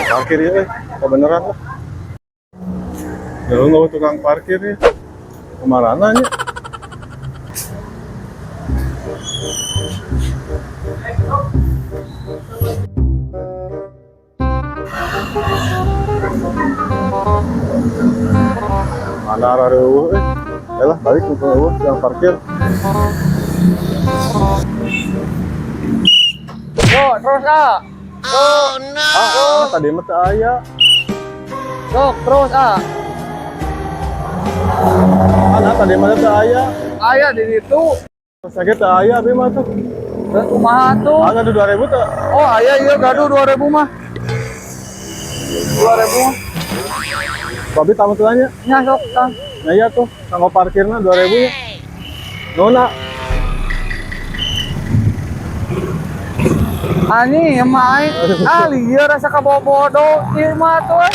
Parkir ya, kebeneran lah. Ya nggak tukang parkir ya. Kemana nya? Mana arah eh. Ya lah, balik ke eueuh tukang parkir. Yo, terus ah. Ah, tadi mah teu aya. Sok, terus ah. Mana tadi mah teu aya. Aya di ditu. Sakit teu aya abi mah tuh. Terus kumaha tuh? Ah, gaduh 2000 teu. Oh, aya ieu gaduh 2000 mah. 2000. Babi tamu teu nya. Nya sok tah. Nah iya tuh, kanggo parkirna 2000 nya. Nona, Anjing, emang aing. Ah, lieur asa kabobodo ieu mah tuh. Eh.